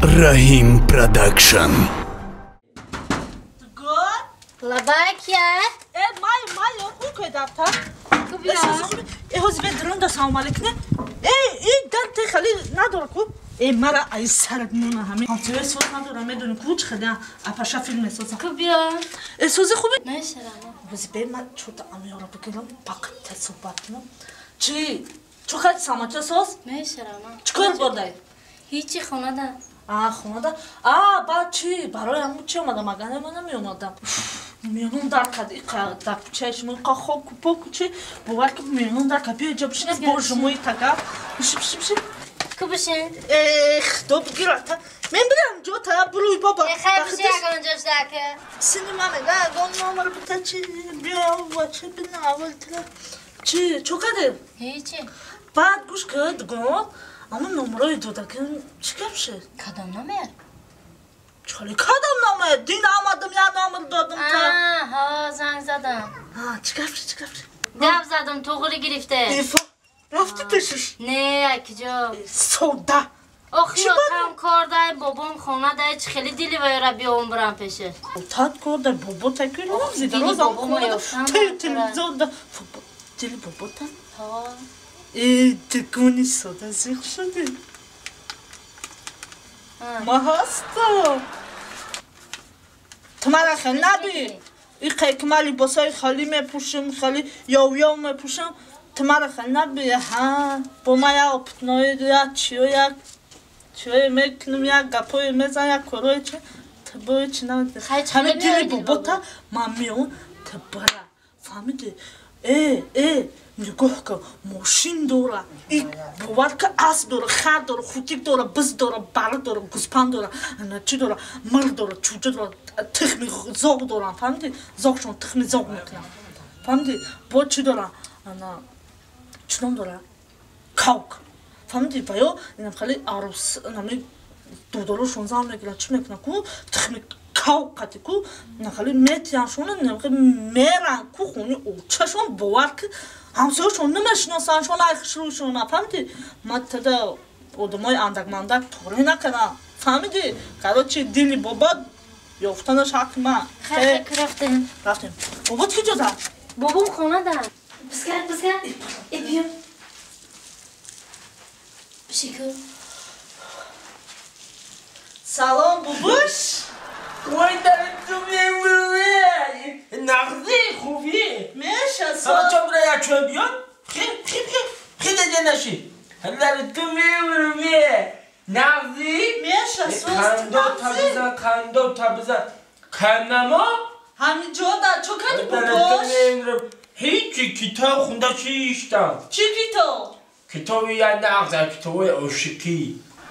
Раҳим Продакшн. Лабай кия? Э, май, май, ку дафта? Ку бия? Э, ҳозир бе дрон да салом алейкум. Э, и дар те хали надора ку? Э, мара ай сарат мона ҳами. Ҳамсоя соз надора, медони ку чӣ хада? Апаша филм месоза. Ку бия? Э, сози хуби? Не шарама. Ҳозир бе ма чота амиёра бигирам, бақат те суҳбат кунам. Чӣ? Чӣ хад самача соз? Не шарама. Чӣ кор бурдай? Ҳичи хонада. А, хонада? А, баъд чӣ? Барои ҳамун чӣ омадам? Агар не, ман намеомадам. Миёнон дар кард, дар кӯчаи шумо иқа хоку поку чи бовар ки миёнон дар кард. Биё иҷо бишинед, бо шумои тага. Бишин, бишин, бишин. Ку бишин? Эх, до бигир ата. Мен бирам ҷо та буруй баба. Э, хай бишин ягон ҷош дака. Сини ма мега ягон номер бита чи биё вачи бина аввал тира. Чи, чо кардем? Ҳечи. Баъд гӯш кард, гон. Ама номерои додакин чӣ гап шуд? Кадом номер? Чали кадом номер? Дин омадам, як номер додам та. Ҳа, занг задам. Чӣ гап шуд, чӣ гап шуд? Гап задам, туғри гирифте. Рафти пешаш? Не, акиҷо. Сода. Охи отам кор дай, бобом хона дай, чӣ хеле дили вайра биём бурам пешаш. Отат кор дай, бобо та ки рози дили розам бобомо хона ёфтам, телевизор да. Дили бобо та? Ҳа. Э, дукони сода зиқ шуди. Ма ҳастам. Ту мара хел наби. Иқе ки ман либосҳои холӣ мепӯшам, холӣ ёв-ёв мепӯшам, ту мара хел наби. Ҳа, бо ман як опытное, як чиё, як чиё мекунам, як гапое мезанам, як корое чи, ту бои чи намедонӣ. Хай, чӣ Ҳамин меои дили бобота ман меом, ту бара. Фаҳмидӣ? Э, э, нигоҳ кун, мошин дора, и бовар ки асп дора, хар дора, хутик дора, биз дора, бара дора, гӯспанд дора, чӣ дора, мир дора, чӯҷа дора, тухми зоғ дорам, фаҳмидӣ? Зоғшон тухми зоғ мекунам. Фаҳмидӣ? Бо чӣ дора? Ана чӣ ном дора? Кавк. Фаҳмидӣ? Ва ё инам хеле арӯс, нами додарошон зан мегиранд, чӣ мекунанд ку? Тухми кавк қати ку, нахали метияншона, меран ку хони очашон, бовар ки ҳамсояшон намешиносандшон, ай хушрӯшона, фаҳмидӣ? Ма тада одамои андак-мандак тоғрӣ накардам, фаҳмидӣ? Короче, дили бобо ёфтанаш ҳаққи ман. Хай, хай, рафтем. Рафтем. Бобот куҷо да? Бобом хона да. Бизгар, бизгар. Э, биё. Бишин ку. Салом, бубуш. Вой, дар ту мемурӣ. Нағзи, хубӣ? Меша, Ҳама чо бира як чой биёр? Хи, хи, хи, хи деде наши. Дар ту мемурӣ. Нағзи? Меша, соз Қандо табизан, қандо табизан. Канамо? Ҳамин ҷо да, чо кардӣ, Дар ту бубуш? мемурам. Ҳичи китоб хунда чиштам. Чӣ китоб? Китоби я нағз, китоби ошиқӣ.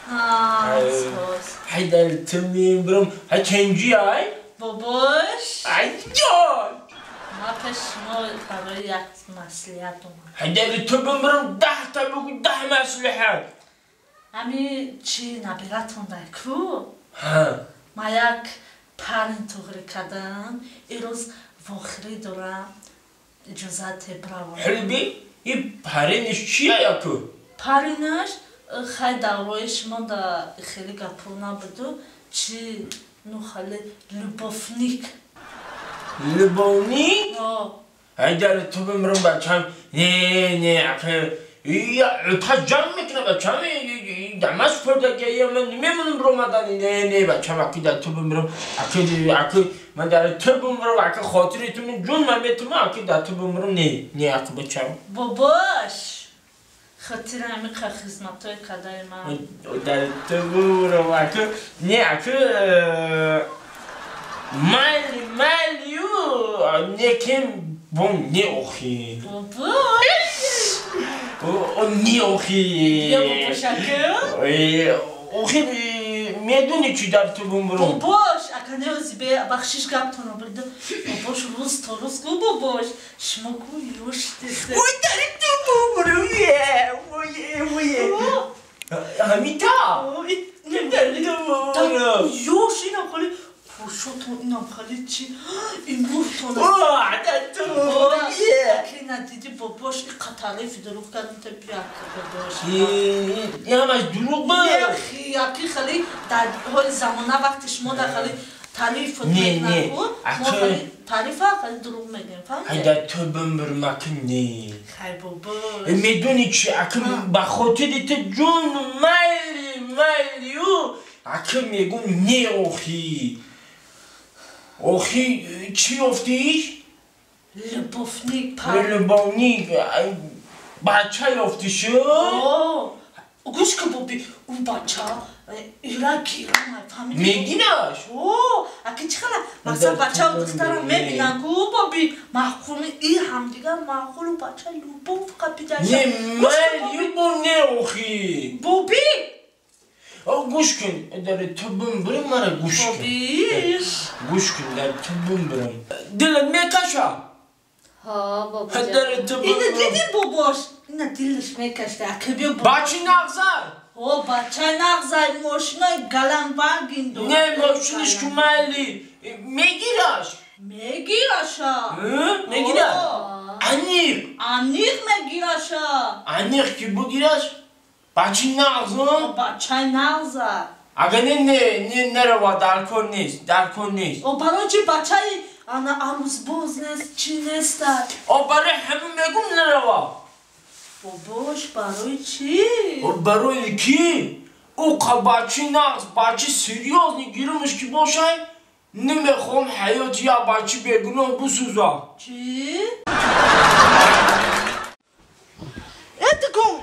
Соз. Ҳай дар ту мемурам. Ҳай ченҷи ай? Бобош? Ай ҷон! Ма пеш шумо барои як маслиҳат омадам. Ҳай дар ту бимирам, 10 та бигӯ, 10 маслиҳат. Ҳами чӣ набиратон дай ку? Ҳа. Ма як парень туғрӣ кардам, ирӯз вохирӣ дорам, иҷозате бравам. Ҳилби, и парень иш чия яку? Парень аш хай даврои шумо да хеле гапо набуду, чи ну хеле любовник. Любовник? О. Ҳай дар ту бимирам, бачам. Не, не, ака я та ҷамъ мекуна, бачам, дамас пурдаги, я ман намемонам биромадани. Не, не, бачам, аки дар ту бимирам, аки, аки ман дар ту бимирам, аки хотири ту ман ҷун ман метума, аки дар ту бимирам, не, не, аки бачам. Бобош, хотири ҳамиқа хизматҳои кардаи ман. Дар ту бимирам, аки не, аки майли, майлию, некем бом, не, охи. Бобош! О, не, охи. Ё бобошаку? Охи, медони чӣ дар ту бимирам? Бобош, ака неози бе бахшиш гаптонро бирду. Бобош, рӯз то рӯз ку, бобош, шумо ку ёш десе. Ой, дар ту бимирам, е, ой, ой, ҳамита. Дар ту бимирам. Ёш инам холи Пӯшотон инам хали чи имрӯзтон. Ки надиди бобош иқа таърифи дурӯғ кардам та бия бобош. Ҳамаш дурӯғ буд. Яки хали дар ҳоли замона вақти шумо дар хали таъриф мекунад, мо хали таърифа хали дурӯғ мегӯем, фаҳмидӣ? Ҳайда ту бимбирм аки не. Хай бобош. Медонӣ чи аки ба хотири ту ҷону майли майлию аки мегӯм не охи. Охи чӣ ёфтиш? Любовник. Любовник. Бача ёфтишу? Гӯш кун боби, ӯ бача ира гирам, фаҳмидӣ? Мегираш? Аки чӣ хела? Мақсад бачаву духтарам мебинанд ку боби маъқул и ҳамдигар маъқулу бача любов қапидаша. Не ман любов не охи. Боби! Гӯш кун, дар ту бимбирам мара гӯш кун. Бобиш. Гӯш кун, дар ту бимбирам. Дилат мекаша? Ҳо, бобоҷон. Дар ту Ина диди бобош? Ина дилаш мекашда. Аки биё бобош. Бачи нағзай? Ҳо, бачаи нағзай, мошинаи галанвагин дорад. Не, мошинаш ку майли. Мегираш? Мегираша. Мегираш? Аниқ. Аниқ мегираша. Аниқ ки бигираш? Бачи нағз? Бачаи нағза. Агар не не нарава дар кор нест, дар кор нест. О барои чи бачаи ана арӯзбоз нест, чӣ неста? О барои ҳамин мегум нарава. Бобош барои чӣ? О барои ки? Ӯ қа бачи нағз, бачи серьёзный гирумаш ки бошай, намехоҳам ҳаёти як бачи бегуноҳ бисӯзам. Чӣ? Э дугон!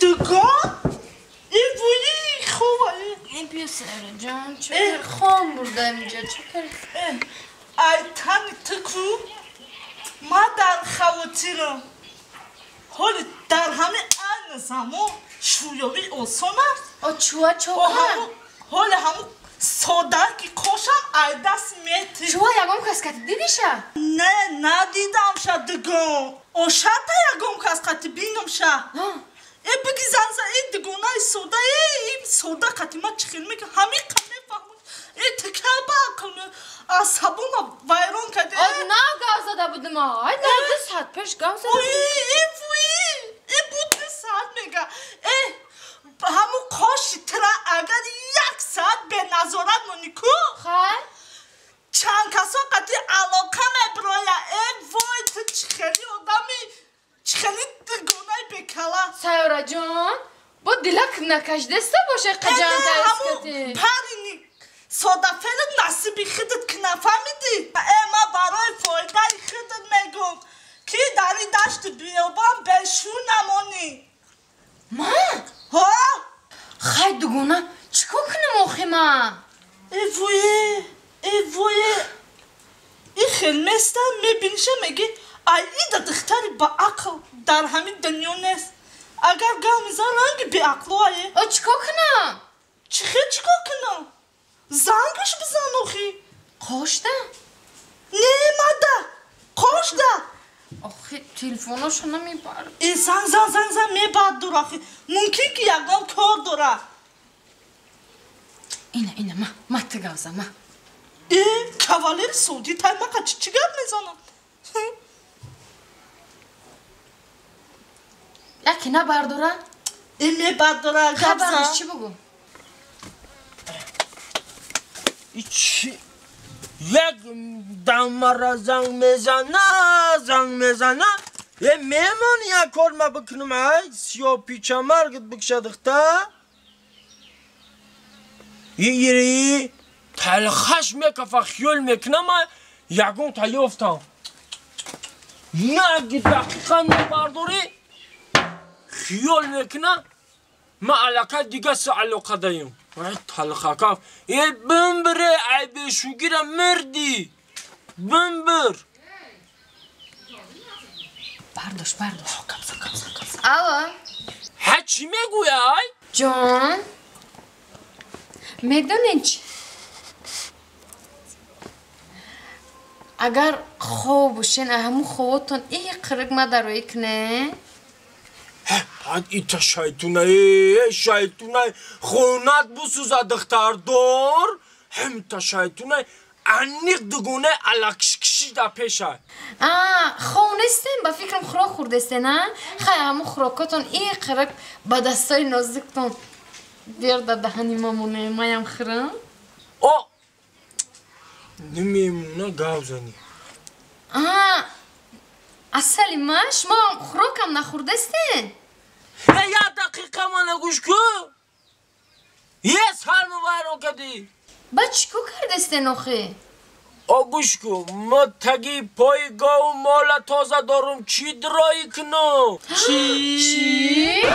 Дугон? Э вуи хова! Эй биё Сайёраҷон, чӣ хом бурдам инҷа, чӣ кар? Ай тани ту ку? Ман дар хавотирам. Ҳоли дар ҳамин айни замон шӯёвӣ осон аст. О чуа чокар? Ҳоли ҳамун сода ки қошам ай даст мети. Чуа ягон кас кати дидиша? Не, надидамша дугон. Ошата ягон кас кати бинамша. Э биги занза э дугонаи сода э сода кати ма чӣ хел мекунам? Ҳамин қа мефаҳмам. Э тика ба ақл асабома вайрон карди. О нав гав зада будам. Ай на 2 соат пеш гав зада. Ой э вуи э буд 2 соат мега. Э ҳамун қоши тира агар 1 соат беназорат монӣ ку? Хай. Чанд касо қати алоқа мебироя. Э вой ту чӣ хели одами, чӣ хели дугонаи бекала. Сайёраҷон, бо дилак накашидаста боша қаҷан таскати. Парини содафели насиби худат ки нафаҳмидӣ? Э ман барои фоидаи худат мегӯм ки дар ин дашти биёбон бешу намонӣ. Ман? Ҳо? Хай дугона, чӣ кор кунам охи ман? Э вое, э вое. Ин хел места мебиниша мегӣ ай ида духтари ба ақл дар ҳамин дунё нест. Агар гав мезан ранги беақлое. О чӣ кор кунам? Чӣ хел чӣ кор кунам? Зангаш бизан охи. Қошда? Не мада, қошда. Охи телефоношо намебард. Э занг зан занг зан мебард дур охи. Мумкин ки ягон кор дора. Ина ина ма ма ту гав зан ма. Э кавалери содӣ тай мақа чӣ чӣ гап мезанам? Яке набардора? Э мебардора гап зан. Хабарш чӣ бугу? Чӣ? Як дамара занг мезана, занг мезана. Э мемон як кор ма бикунам ай, сиё пичамаргат бикша духта. Ири талхаш мекафа хиёл мекунам ай, ягон та ёфтам. Як дақиқа набардорӣ хиёл мекуна ма аллакай дига са алоқа даем. Ай талхакаф. Э бимбире ай бешугира мирдӣ. Бимбир. Бардош, бардош. Алло. Ҳа чӣ мегӯя ай? Ҷон. Медонед чӣ? Агар хоб бошен, ҳамун ховотон и қирик ма дароӣ кунед. Баъд ита шайтуна, э шайтуна, хонат бисӯза духтардор. Ҳамта шайтуна аниқ дугона алакшкиши да пеша. А, хов нестем, ба фикрам хӯрок хӯрдестен, а? Хай, ҳамун хӯрокотон и қирак ба дастои нозиктон биёр да даҳани ма моне, маям хӯрам. О! Намемона гав зани. А, асали ма, шумо хӯрокам нахӯрдестен? Э, як дақиқа мана гӯш ку. Е сарму вайрон кардӣ. Ба чӣ кор кардестен охи? О гӯш ку, мо таги пои гову мола тоза дорум, чӣ дроӣ кунум? Чӣ? Чӣ?